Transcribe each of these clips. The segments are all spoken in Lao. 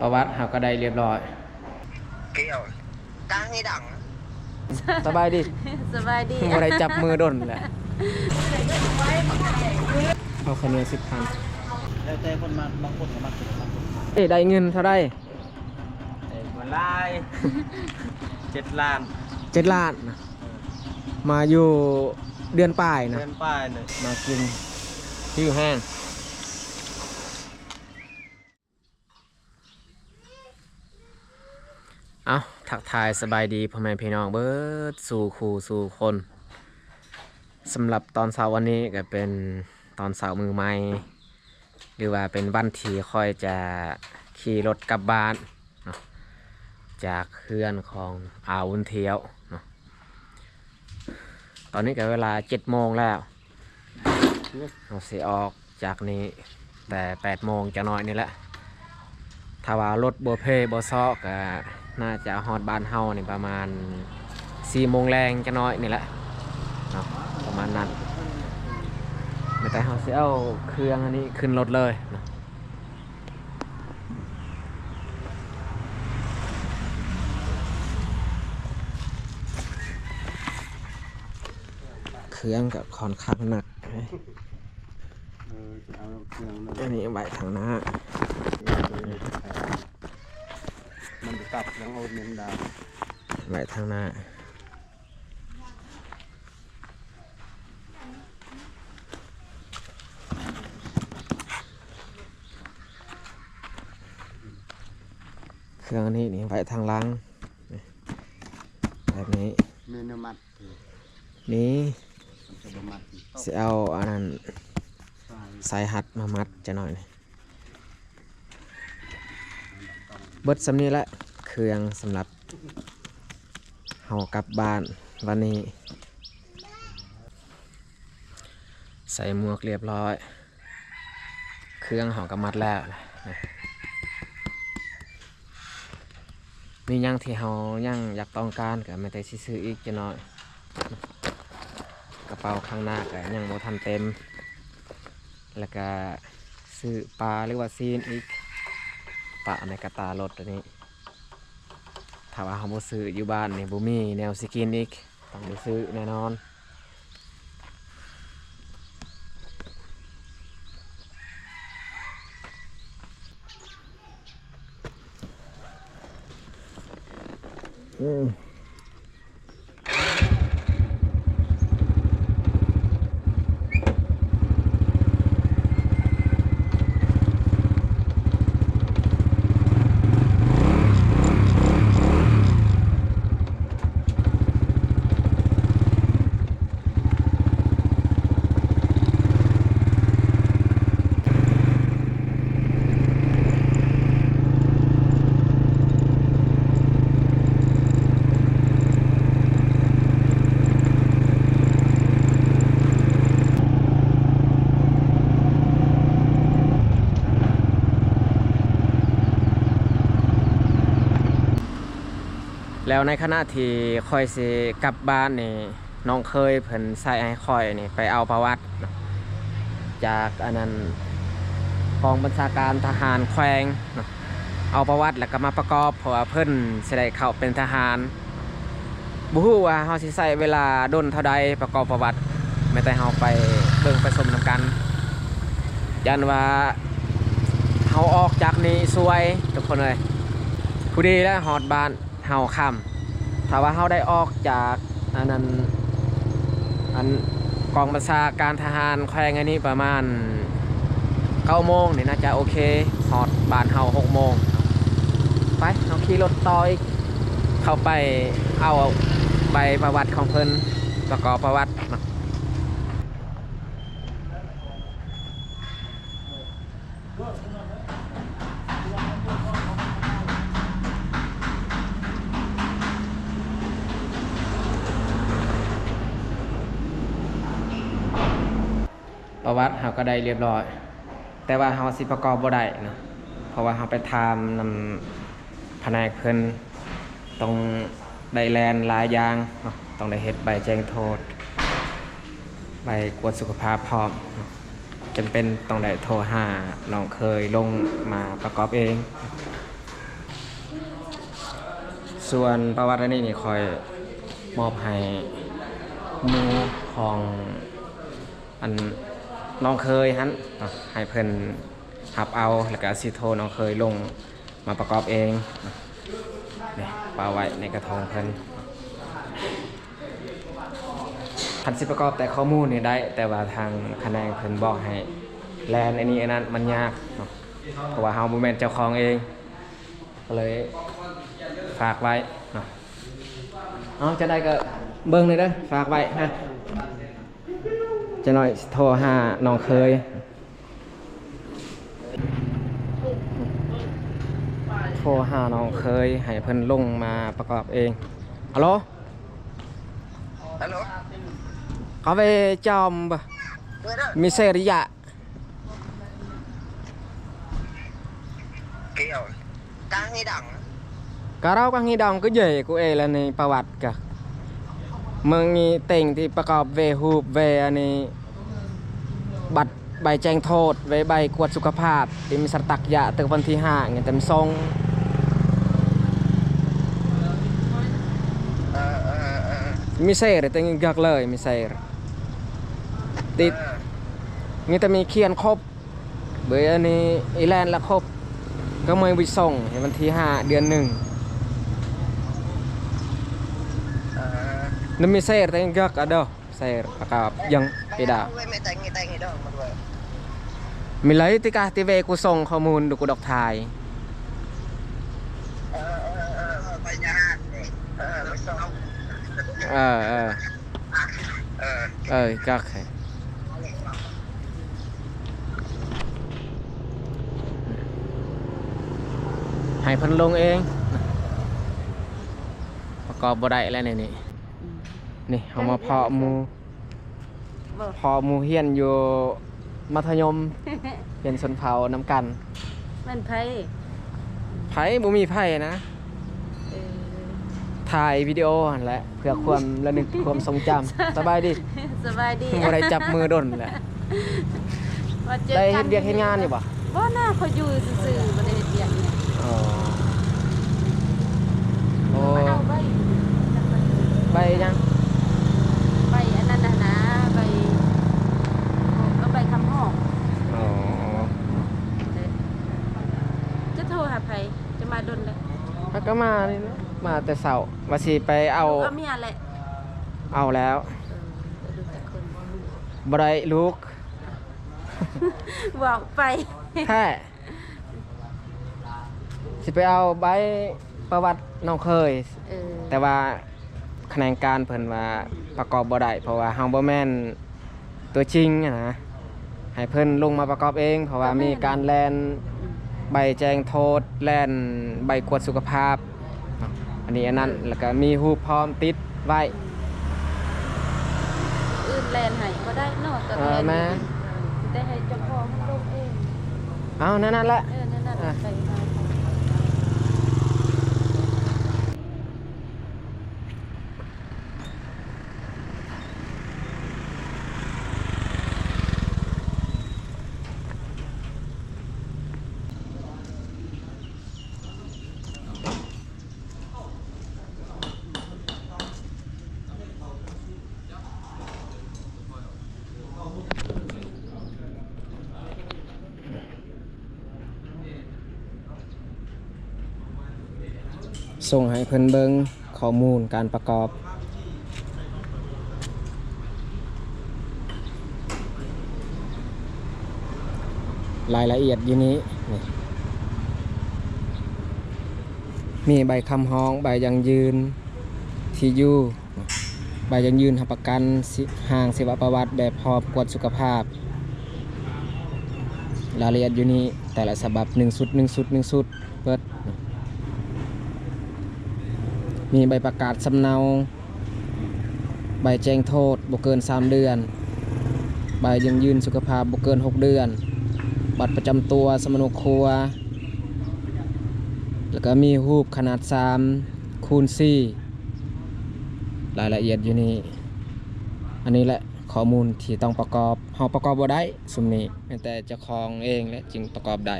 ປະຫວັດເຮົາກໍໄດ້ລຽບລ້ອຍ. ກ່ຽວ ກາງນີ້ດັງ. ສະບາຍດີ. ສະບາຍດີ. ບໍ່ໄດ້ຈັບມືດົນແຫຼະ. ເອົາເຂົ້າໜຽວສິບພັນ. ແລ້ວແຕ່ຄົນມັກ, ບາງຄົນກໍມັກເປັນ, ບາງຄົນມັກ. ເອີ ໄດ້ເງິນເທົ່າໃດ? ເອີ ບໍ່ຫຼາຍ. ເຈັດລ້ານ. ເຈັດລ້ານນະ. ເອີ ມາຢູ່ເດືອນປາຍນະ. ເດືອນປາຍເລີຍ. ມາກິນ ຫິວແຮງ. ເອົາ ທັກທາຍສະບາຍດີພໍ່ແມ່ພີ່ນ້ອງເບິດສູ່ຄູ່ສູ່ຄົນ. ສຳລັບຕອນເຊົ້າວັນນີ້ກໍເປັນຕອນເຊົ້າມື້ໃໝ່ ຫຼືວ່າເປັນວັນທີ່ຂ້ອຍຈະຂີ່ລົດກັບບ້ານເນາະ ຈາກເຮືອນຂອງອາວຸນທຽວເນາະ. ຕອນນີ້ກໍເວລາເຈັດໂມງແລ້ວ. ເຮົາຊິອອກຈາກນີ້ແຕ່ແປດໂມງຈັກໜ້ອຍນີ້ແຫຼະ. ຖ້າວ່າລົດບໍ່ເພບໍ່ຊອກະ ໜ້າຈະຮອດບ້ານເຮົານີ້ປະມານສີ່ໂມງແລງຈັກໜ້ອຍນີ້ແຫຼະເນາະ ປະມານນັ້ນ. ແຕ່ເຮົາຊິເອົາເຄື່ອງອັນນີ້ຂຶ້ນລົດເລີຍເນາະ. ເຄື່ອງກໍຄ່ອນຂ້າງໜັກ. ເອີ ຈະເອົາເຄື່ອງເລີຍ. ອັນນີ້ໄວ້ທາງໜ້າ. ມັນຈະກັບຍັງເອົາເໜັນດາ ໄວ້ທາງໜ້າ. ເຄື່ອງນີ້ນີ້ໄວ້ທາງຫຼັງ ແບບນີ້. ມີແນວມັດ ມີ. ມັນຈະບໍ່ມັດ. ຊິເອົາອັນນັ້ນ ສາຍ ສາຍຮັດມາມັດຈັກໜ້ອຍ. ເບິດສ່ຳນີ້ແຫຼະ ເຄື່ອງສຳລັບເຮົາກັບບ້ານວັນນີ້. ໃສ່ໝວກລຽບລ້ອຍ ເຄື່ອງເຮົາກໍມັດແລ້ວນະ. ມີຫຍັງທີ່ເຮົາຍັງຢາກຕ້ອງການ ກໍແມ່ນແຕ່ຊິຊື້ອີກຈັກໜ້ອຍ. ກະເປົາຂ້າງໜ້າກໍຍັງບໍ່ທັນເຕັມ. ແລ້ວກະຊື້ປາ ຫຼືວ່າຊີ້ນອີກ ປະໃນກະຕ່າລົດອັນນີ້. ຖ້າວ່າເຮົາບໍ່ຊື້ຢູ່ບ້ານນີ້ ບໍ່ມີແນວຊິກິນອີກ ຕ້ອງໄດ້ຊື້ແນ່ນອນ. ອືມ. ແລ້ວໃນຂະນະທີ່ຂ້ອຍຊິກັບບ້ານນີ້ ນ້ອງເຂີຍເພິ່ນໃຊ້ໃຫ້ຂ້ອຍນີ້ໄປເອົາປະຫວັດຈາກອັນນັ້ນ ກອງບັນຊາການທະຫານແຂວງເນາະ ເອົາປະຫວັດແລ້ວກໍມາປະກອບ ເພາະວ່າເພິ່ນຊິໄດ້ເຂົ້າເປັນທະຫານ. ບໍ່ຮູ້ວ່າເຮົາຊິໃຊ້ເວລາດົນເທົ່າໃດປະກອບປະຫວັດ ແມ່ນແຕ່ເຮົາໄປເບິ່ງໄປຊົມນຳກັນ. ຢ້ານວ່າເຮົາອອກຈາກນີ້ສວຍທຸກຄົນເອີຍ. ພໍດີແລ້ວຮອດບ້ານ ເຮົາຄ່ຳ. ຖ້າວ່າເຮົາໄດ້ອອກຈາກອັນນັ້ນ ອັນກອງບັນຊາການທະຫານແຂວງອັນນີ້ປະມານເກົ້າໂມງນີ້ ໜ້າຈະໂອເຄ ຮອດບ້ານເຮົາຫົກໂມງ. ໄປ ເຮົາຂີ່ລົດຕໍ່ອີກ ເຂົ້າໄປເອົາໃບປະຫວັດຂອງເພິ່ນ ປະກອບປະຫວັດເນາະ. ປະຫວັດເຮົາກໍໄດ້ລຽບລ້ອຍ ແຕ່ວ່າເຮົາຊິປະກອບບໍ່ໄດ້ເນາະ ເພາະວ່າເຮົາໄປຖາມນຳ ພະແນກເພິ່ນຕ້ອງໄດ້ແລ່ນຫຼາຍຢ່າງເນາະ ຕ້ອງໄດ້ເຮັດໃບແຈ້ງໂທດ ໃບກວດສຸຂະພາບພ້ອມເນາະ ຈຳເປັນຕ້ອງໄດ້ໂທຫານ້ອງເຂີຍລົງມາປະກອບເອງ. ສ່ວນປະຫວັດອັນນີ້ນີ້ ຂ້ອຍມອບໃຫ້ໝູ່ຂອງອັນນ້ອງເຂີຍຫັ້ນເນາະ ໃຫ້ເພິ່ນຮັບເອົາ ແລ້ວກະຊິໂທນ້ອງເຂີຍລົງມາປະກອບເອງ. ນີ້ ປະໄວ້ໃນກະໂຖງເພິ່ນ. ຄັນຊິປະກອບແຕ່ຂໍ້ມູນນີ້ໄດ້ ແຕ່ວ່າທາງຂະແໜງເພິ່ນບອກໃຫ້ແລ່ນອັນນີ້ອັນນັ້ນ ມັນຍາກເນາະ ເພາະວ່າເຮົາບໍ່ແມ່ນເຈົ້າຂອງເອງ ກໍເລີຍຝາກໄວ້ເນາະ. ເອົາ ຈັ່ງໃດກໍເບິ່ງແດ່ເດີ ຝາກໄວ້ນະ. ຈັກໜ້ອຍໂທຫານ້ອງເຂີຍ ໂທຫານ້ອງເຂີຍ ໃຫ້ເພິ່ນລົງມາປະກອບເອງ. ອາໂລ ອາໂລ Kau weh jam bah. Oi, dah. Miseria. Kau. Kang ni dang. Karau kang ni dang ke je ku e la ni pawat ka. Mengi teng ti pakop we hup we ani bat ໃບແຈ້ງໂທດ ໃບ ໃບກວດສຸຂະພາບ ທີ່ມີສັດຕັກຢາ ແຕ່ວັນທີຫ້າ ຍັງແຕ່ມາສົ່ງ. ເອີ ເອີ ເອີ ມີເສ ແຕ່ຍັງກັກເລີຍ ມີເສ ຕິດ ເອີ ມີແຕ່ມີຂຽນຄົບ ເບີອັນນີ້ ອີແລນລະຄົບ ກໍເມືອໄປສົ່ງໃຫ້ວັນທີຫ້າ ເດືອນໜຶ່ງ. ເອີ ນຳມີເສ ແຕ່ຍັງກັກອະເດີ. Share pakop yang peda. Mila ti kah ti we ku song khomun du ku dok thai. ເອີ ເອີ ເອີ ເອີ ກັກໃຫ້ ໃຫ້ເພິ່ນລົງເອງ ປະກອບບໍ່ໄດ້ແລ້ວໃນນີ້. ອືມ ນີ້ເຮົາມາເພາະໝູ່ ບໍ່ ເພາະໝູ່ຮຽນຢູ່ມັດທະຍົມ ຮຽນຊົນເຜົ່ານຳກັນ. ແມ່ນໃຜ? ໃຜ? ບໍ່ມີໃຜນະ. ເອີ ຖ່າຍວິດີໂອຫັ້ນແຫຼະ ເພື່ອຄວາມລະນຶກ ຄວາມຊົງຈຳ. ສະບາຍດີ. ສະບາຍດີ. ບໍ່ໄດ້ຈັບມືດົນແຫຼະ. ໄດ້ເຮັດວຽກເຮັດງານຢູ່ບໍ່? ບໍ່ນະ ຂ້ອຍຢູ່ຊື່ໆ ບໍ່ໄດ້ເຮັດວຽກຫຍັງ. ອໍ ໂອ້ ມາເອົາໃບ ໃບຫຍັງ? ໃບອັນນັ້ນນະ ໃບ ກໍໃບຄຳຮ້ອງ. ອໍ ເຈົ້າໂທຫາໃຜ? ເຈົ້າມາດົນແລ້ວ? ຫາກະມານີ້ແຫຼະ ມາແຕ່ເຊົ້າ ວ່າຊິໄປເອົາ ລູກເອົາເມຍແຫຼະ? ເອົາແລ້ວ. ເອີ ລູກຈັກຄົນ? ບໍ່ໄດ້ລູກ. ເວົ້າໄປ ແທ້ ຊິໄປເອົາໃບປະຫວັດນ້ອງເຂີຍ. ເອີ ແຕ່ວ່າຂະແໜງການເພິ່ນວ່າປະກອບບໍ່ໄດ້ ເພາະວ່າເຮົາບໍ່ແມ່ນຕົວຈິງຫັ້ນນະ ໃຫ້ເພິ່ນລົງມາປະກອບເອງ ເພາະວ່າ ກໍແມ່ນ ມີການແລ່ນ ອືມ ໃບແຈ້ງໂທດ ແລ່ນໃບກວດສຸຂະພາບ. ເນາະ ອັນນີ້ອັນນັ້ນ ເອີ ແລ້ວກໍມີຮູບພ້ອມຕິດໄວ້. ອື່ນແລ່ນໃຫ້ບໍ່ໄດ້ເນາະ ຕົວແທນ. ເອີ ແມ່ນ ແຕ່ໃຫ້ເຈົ້າຂອງລົງເອງ. ເອົາ ແນວນັ້ນແຫຼະ. ເອີ ແນວນັ້ນ ເອີ ໄປມາ. ສົ່ງໃຫ້ເພິ່ນເບິ່ງຂໍ້ມູນການປະກອບ ລາຍລະອຽດຢູ່ນີ້ ນີ້ ມີໃບຄຳຮ້ອງ ໃບຢັ້ງຢືນທີ່ຢູ່ ໃບຢັ້ງຢືນຮັບປະກັນ ຊິ ຮ່າງຊີວະປະຫວັດແບບພ້ອມກວດສຸຂະພາບ. ລາຍລະອຽດຢູ່ນີ້ ແຕ່ລະສະບັບ ໜຶ່ງຊຸດ ໜຶ່ງຊຸດ ໜຶ່ງຊຸດ ເບິດ. ມີໃບປະກາດສຳເນົາ ໃບແຈ້ງໂທດບໍ່ເກີນສາມເດືອນ, ໃບຢັ້ງຢືນສຸຂະພາບບໍ່ເກີນຫົກເດືອນ, ບັດປະຈຳຕົວສຳມະໂນຄົວ ແລ້ວກໍມີຮູບຂະໜາດສາມຄູນສີ່ ລາຍລະອຽດຢູ່ນີ້. ອັນນີ້ແຫຼະຂໍ້ມູນທີ່ຕ້ອງປະກອບ, ເຮົາປະກອບບໍ່ໄດ້ຊຸມນີ້, ແມ່ນແຕ່ເຈົ້າຂອງເອງແຫຼະຈຶ່ງປະກອບໄດ້.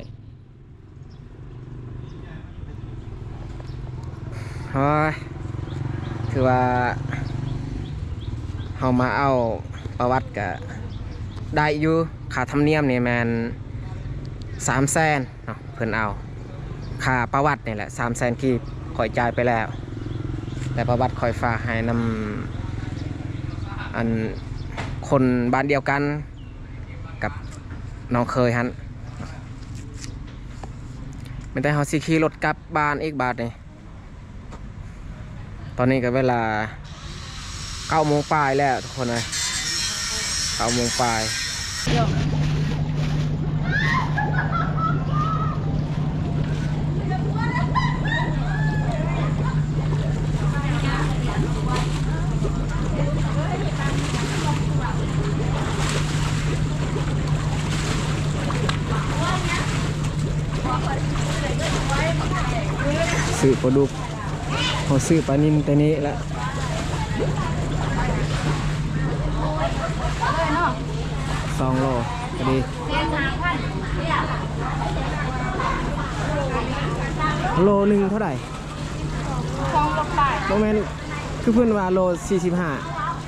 ໂອ້ຍ ຖືວ່າເຮົາມາເອົາປະຫວັດກະໄດ້ຢູ່ ຄ່າທຳນຽມນີ້ແມ່ນສາມແສນເນາະ ເພິ່ນເອົາຄ່າປະຫວັດນີ້ແຫຼະ ສາມແສນກີບ ຂ້ອຍຈ່າຍໄປແລ້ວ ແຕ່ປະຫວັດຂ້ອຍຝາກໃຫ້ນຳ ອັນ ຄົນບ້ານດຽວກັນກັບນ້ອງເຂີຍຫັ້ນ ແມ່ນແຕ່ເຮົາຊິຂີ່ລົດກັບບ້ານອີກບາດນີ້. ຕອນນີ້ກໍເວລາເກົ້າໂມງປາຍແລ້ວທຸກຄົນເອີຍ ເກົ້າໂມງປາຍ. ຊື້ປາດຸກ ເຮົາຊື້ປານິນແຕ່ນີ້ລະ ສອງໂລພໍດີ. ໂລໜຶ່ງເທົ່າໃດ? ສອງໂລປາຍ. ບໍ່ແມ່ນ ຄືເພິ່ນວ່າໂລສີ່ສິບຫ້າ.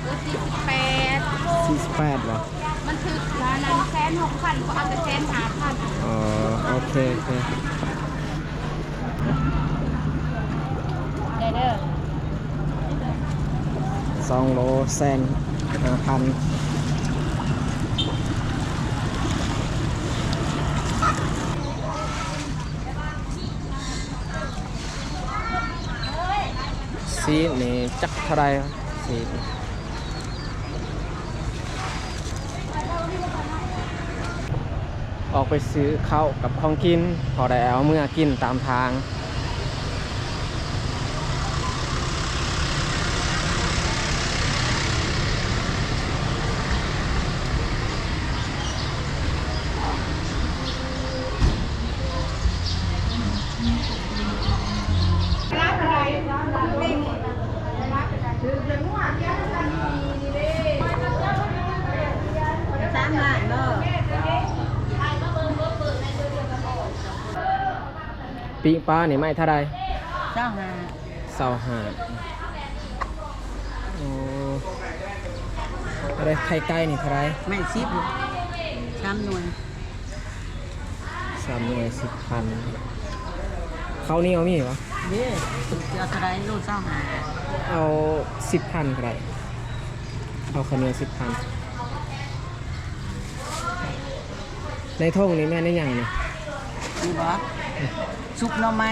ໂລສີ່ສິບແປດ. ສີ່ສິບແປດບໍ່? ມັນຖືກລະນັ້ນ ແສນຫົກພັນ ກໍເອົາແຕ່ແສນຫ້າພັນ. ອໍ ໂອເຄ ໂອເຄ ໄດ້ເດີ ສອງໂລແສນຫ້າພັນ. ຊີ້ນນີ້ຈັກເທົ່າໃດ? ຊີ້ນ ອອກໄປຊື້ເຂົ້າກັບຂອງກິນ ພໍໄດ້ເອົາເມືອກິນຕາມທາງ. ປີ້ງປານີ້ໄມ້ເທົ່າໃດ? ຊາວຫ້າ. ຊາວຫ້າ. ໂອ້ ເທົ່າໃດ? ໄຂ່ໄກ່ນີ້ເທົ່າໃດ? ໄມ້ສິບ ສາມໜ່ວຍ. ສາມໜ່ວຍສິບພັນ. ເຂົ້າໜຽວມີບໍ່? ເດ້ ເອົາເທົ່າໃດ? ໂລຊາວຫ້າ. ເອົາສິບພັນກໍໄດ້ ເອົາເຂົ້າໜຽວສິບພັນ. ໃນຖົງນີ້ແມ່ນອີຫຍັງນີ້? ນີ້ບໍ່? ຊຸບໜໍ່ໄມ້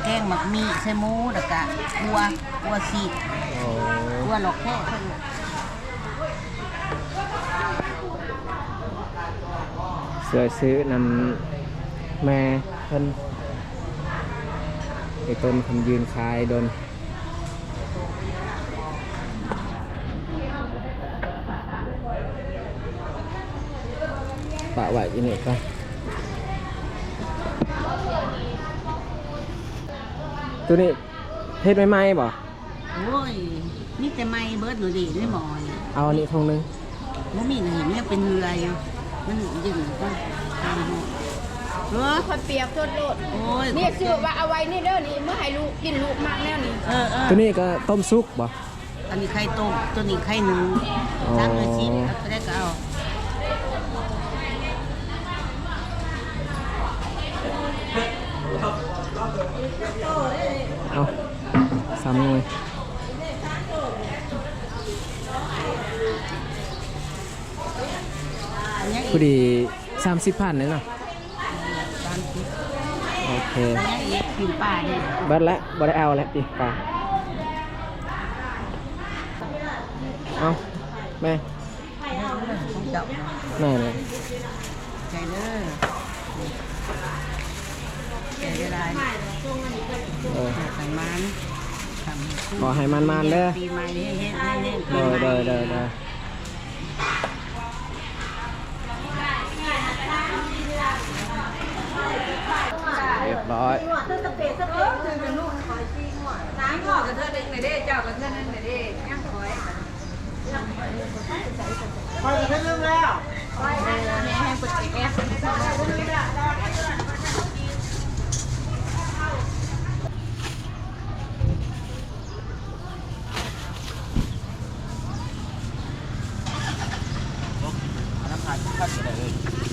ແກງໝາກມີ້ໃສ່ໝູ ແລ້ວກະອົ່ວ ອົ່ວຊີກ ໂອ້ ອົ່ວຫຼອກແຄ. ຊ່ວຍຊື້ນຳແມ່ເພິ່ນ ໄອ້ຕົ້ນເພິ່ນຢືນຂາຍດົນ. ປະໄວ້ຢູ່ນີ້ກ່ອນ. ໂຕນີ້ເຮັດໃໝ່ໆບໍ່? ໂອ້ຍ ມີແຕ່ໃໝ່ເບິດໂລດເດ້ ໃນໝໍ້ນີ້. ເອົາອັນນີ້ຖົງໜຶ່ງ. ບໍ່ມີແນວເປັນເຫື່ອຢູ່ ມັນເຢັນ. ເອີ ຂ້ອຍປຽກສົດໂລດ. ໂອ້ຍ ນີ້ຊື້ວ່າເອົາໄວ້ນີ້ເດີ ນີ້ເມືອໃຫ້ລູກກິນ ລູກມັກແນວນີ້. ເອີໆ ໂຕນີ້ກໍຕົ້ມສຸກບໍ່? ອັນນີ້ໄຂ່ຕົ້ມ ໂຕນີ້ໄຂ່ໜຶ້ງ. ອໍ ສາມໜ່ວຍສິບ ເອົາເທົ່າໃດກໍເອົາ. ເອົາສາມໜ່ວຍ. ພໍດີສາມສິບພັນເລີຍເນາະ. ສາມສິບ. ໂອເຄ ແລ້ວຫຍັງອີກ? ປີ້ງປານີ້ ເບິດແລ້ວ ບໍ່ໄດ້ເອົາແລ້ວປີ້ງປາ. ເອົາແມ່ ຂອງເຈົ້າ ນັ້ນແຫຼະ. ໃຈເດີ ໃຈຫຼາຍໆ. ເອີ ໃຫ້ມັນ ຂໍໃຫ້ມັນໆເດີ ປີໃໝ່ເຮັງໆ ເດີ ເດີ ເດີ ເດີ. ຮຽບຮ້ອຍ. ຂ້ອຍກໍເຮັດລືມແລ້ວ. ແມ່ໃຫ້ເພິ່ນໄປແກ້.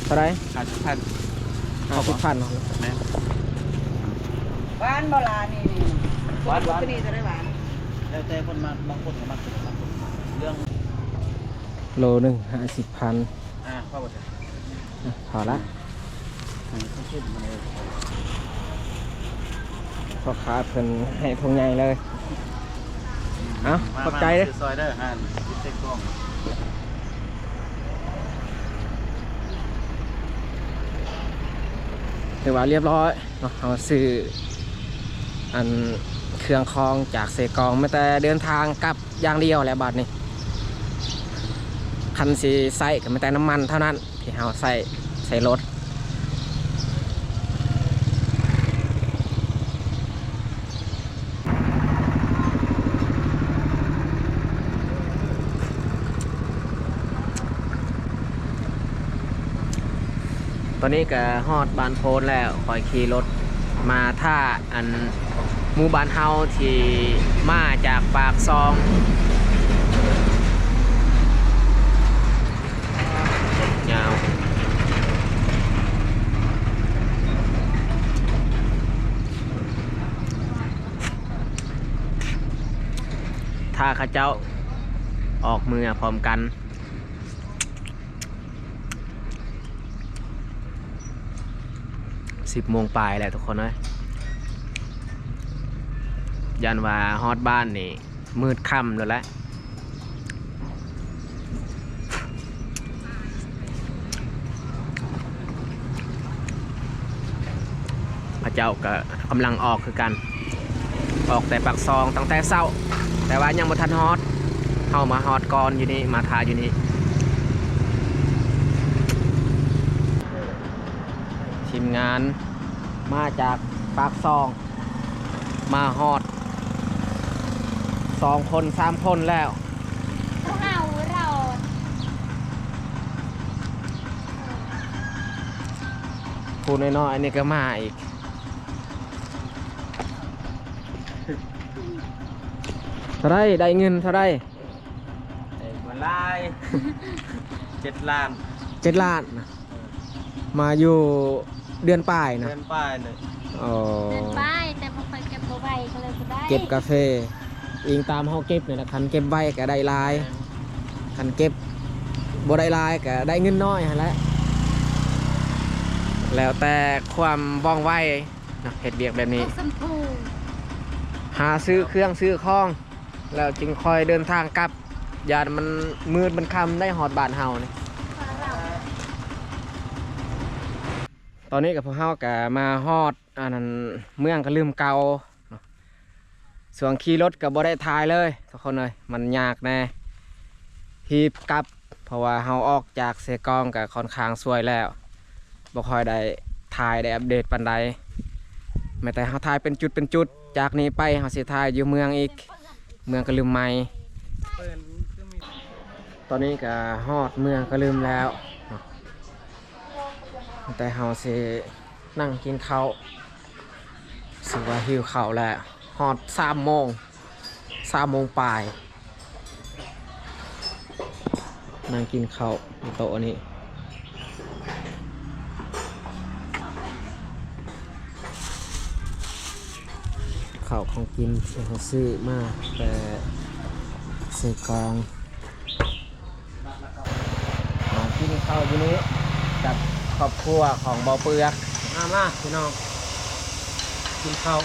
ເທົ່າໃດ? ຫ້າສິບພັນ. ຫ້າສິບພັນເນາະ. ແມ່ນ. ຫວານບໍ່ລະນີ້? ຫວານ ຫວານ. ຕົວນີ້ເທົ່າໃດຫວານ? ແລ້ວແຕ່ຄົນມັກ, ບາງຄົນກໍມັກສຸກ ບາງຄົນເຫຼືອງ. ໂລໜຶ່ງຫ້າສິບພັນ. ອ່າ ພໍບໍ່? ອ່ະ ພໍລະ. ພໍ່ຄ້າເພິ່ນໃຫ້ຖົງໃຫຍ່ເລີຍ. ເອົ້າ ມາ ຂອບໃຈເດີ. ມາຊື້ຊອຍເດີ ຮ້ານເຊກອງ. ຖືວ່າລຽບຮ້ອຍເນາະ, ເຮົາຊື້ອັນເຄື່ອງຂອງຈາກເຊກອງ ແມ່ນແຕ່ເດີນທາງກັບຢ່າງດຽວແຫຼະບາດນີ້. ຄັນຊິໃຊ້ກໍແມ່ນແຕ່ນ້ຳມັນເທົ່ານັ້ນ ທີ່ເຮົາໃຊ້ ໃສ່ລົດ. ຕອນນີ້ກໍຮອດບ້ານໂພນແລ້ວ, ຂ້ອຍຂີ່ລົດມາຖ້າອັນ ໝູ່ບ້ານເຮົາທີ່ມາຈາກປາກຊ່ອງ. ຍາວ ຖ້າເຂົາເຈົ້າອອກເມືອພ້ອມກັນ. ສິບໂມງປາຍແລ້ວທຸກຄົນເອີຍ, ຢ້ານວ່າຮອດບ້ານນີ້ມືດຄ່ຳແລ້ວແຫຼະ. ເຂົາເຈົ້າກໍກຳລັງອອກຄືກັນ, ອອກແຕ່ປາກຊ່ອງຕັ້ງແຕ່ເຊົ້າ, ແຕ່ວ່າຍັງບໍ່ທັນຮອດ, ເຮົາມາຮອດກ່ອນຢູ່ນີ້, ມາຖ້າຢູ່ນີ້. ທີມງານມາຈາກປາກຊ່ອງ ມາຮອດສອງຄົນສາມຄົນແລ້ວ. ເຮົາລອດ ຜູ້ນ້ອຍໆນີ້ກໍມາອີກ. ເທົ່າໃດ? ໄດ້ເງິນເທົ່າໃດ? ໄດ້ບໍ່ຫຼາຍ ເຈັດລ້ານ. ເຈັດລ້ານນະ? ມາຢູ່ເດືອນປາຍນະ? ເດືອນປາຍເລີຍ. ອໍ ເດືອນປາຍ ແຕ່ບໍ່ຄ່ອຍເກັບ ບໍ່ໄວ ກໍເລີຍບໍ່ໄດ້. ເກັບກາເຟ ອີງຕາມເຮົາເກັບນີ້ແຫຼະ, ຄັນເກັບໄວກໍໄດ້ຫຼາຍ, ແມ່ນ ຄັນເກັບບໍ່ໄດ້ຫຼາຍກໍໄດ້ເງິນນ້ອຍຫັ້ນແຫຼະ. ແລ້ວແຕ່ຄວາມວ່ອງໄວເນາະ, ເຮັດວຽກແບບນີ້ ຫາຊື້ເຄື່ອງຊື້ຂອງ ແລ້ວຈຶ່ງຄ່ອຍເດີນທາງກັບ, ຢ້ານມັນມືດມັນຄ່ຳໄດ້ຮອດບ້ານເຮົານີ້. ຕອນນີ້ກໍພວກເຮົາກໍມາຮອດ ອັນນັ້ນ ເມືອງກະລຶມເກົ່າເນາະ. ຊ່ວງຂີ່ລົດກໍບໍ່ໄດ້ຖ່າຍເລີຍທຸກຄົນເອີຍ, ມັນຍາກແດ່ ຮີບກັບ, ເພາະວ່າເຮົາອອກຈາກເຊກອງກໍຄ່ອນຂ້າງສວຍແລ້ວ, ບໍ່ຄ່ອຍໄດ້ຖ່າຍໄດ້ອັບເດດປານໃດ. ແມ້ແຕ່ເຮົາຖ່າຍເປັນຈຸດເປັນຈຸດ, ຈາກນີ້ໄປເຮົາຊິຖ່າຍຢູ່ເມືອງອີກ, ເມືອງກະລຶມໃໝ່. ຕອນນີ້ກໍຮອດເມືອງກະລຶມແລ້ວເນາະ, ແຕ່ເຮົາຊິ ນັ່ງກິນເຂົ້າ ຮູ້ສຶກວ່າຫິວເຂົ້າແລ້ວ. ຮອດສາມໂມງ ສາມໂມງປາຍ ນັ່ງກິນເຂົ້າຢູ່ໂຕະນີ້. ເຂົ້າຂອງກິນທີ່ເຮົາຊື້ມາແຕ່ເຊກອງ. ມາກິນເຂົ້າຢູ່ນີ້ກັບຄອບຄົວຂອງບໍ່ເປືອກ. ມາ ມາພີ່ນ້ອງ ກິນເຂົ້າ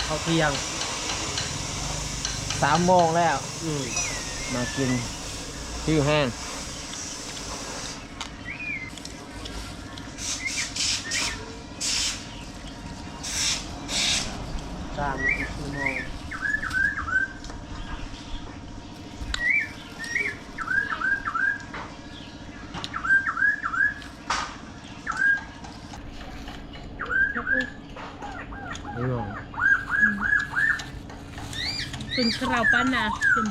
ເຂົ້າທ່ຽງ ສາມໂມງແລ້ວ. ອືມ ມາກິນ ຫິວແຮງ ສາມໂມງ. ເປັນກະເລົາປານນາ ເປັນ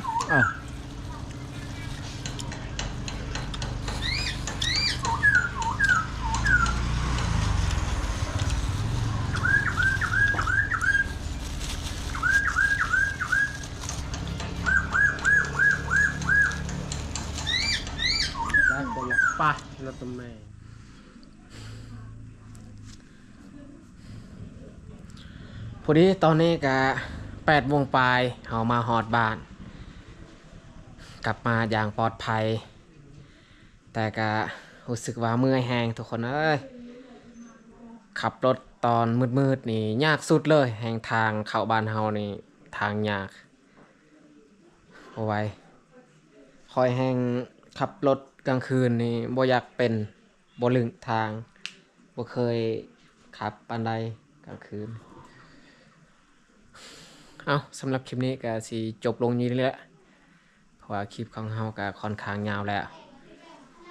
ໄປ ລົດຕຳແໜ່ງ. ພໍດີຕອນນີ້ກະແປດໂມງປາຍ ເຮົາມາຮອດບ້ານ ກັບມາຢ່າງປອດໄພ ແຕ່ກະຮູ້ສຶກວ່າເມື່ອຍແຮງທຸກຄົນເອີຍ. ຂັບລົດຕອນມືດໆນີ້ຍາກສຸດເລີຍ ແຮ່ງທາງເຂົ້າບ້ານເຮົານີ້ທາງຍາກ ບໍ່ໄຫວ. ຂ້ອຍແຮ່ງຂັບລົດກາງຄືນນີ້ບໍ່ຢາກເປັນ ບໍ່ລຶ້ງທາງ ບໍ່ເຄີຍຂັບປານໃດກາງຄືນ. ເອົ້າ ສຳລັບຄລິບນີ້ກະຊິຈົບລົງຢູ່ນີ້ແຫຼະ ເພາະວ່າຄລິບຂອງເຮົາກະຂ້ອນຂ້າງຍາວແລ້ວ.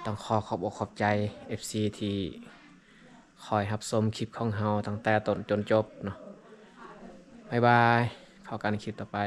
ຕ້ອງຂໍຂອບອົກຂອບໃຈເອັຟຊີທີ່ຄອຍຮັບຊົມຄລິບຂອງເຮົາຕັ້ງແຕ່ຕົ້ນຈົນຈົບເນາະ. ບາຍບາຍ ພໍ້ກັນຄລິບຕໍ່ໄປ.